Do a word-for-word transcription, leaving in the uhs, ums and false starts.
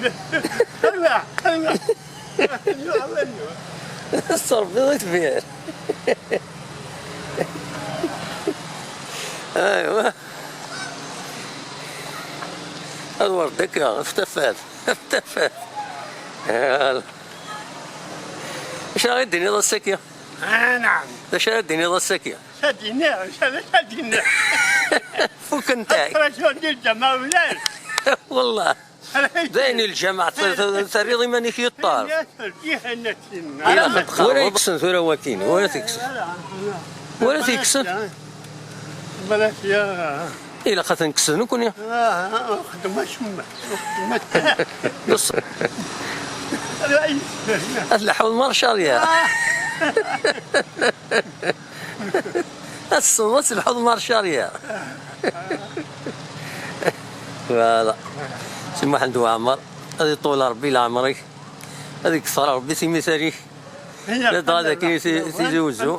Aywa, aywa. Aywa, aywa. Terbiḍ i tbir. Aywa. Ad werḍ akka, ɣef tafat. Ɣef tafat. Yal. Acu ara d-tiniḍ ass-agi? Ah, naɛam. D acu ara d-tiniḍ ass-agi? Acu ad d-iniɣ, acu ad, acu ad d-iniɣ? Fukken-t-ak. Aṭrac ur d-yeǧǧa ma ulac. Wallah. D ayen i lǧameɛ, t-, t-, terriḍ iman-ik yeṭṭer. Ur ara iksen tura wakin, ur ara t-iksen. Ur ara t-iksen. Ilaq ad ten-kksen nekkni. Ad leḥḥuḍ marcariya. Ad tessneḍ ad telḥuḍ marcariya. Voilà. Si Muḥend Waɛmer, ad iṭul Ṛebbi leɛmer-ik, ad ikter Ṛebbi timital-ik. Ladɣa dagi i Tizi Uzzu.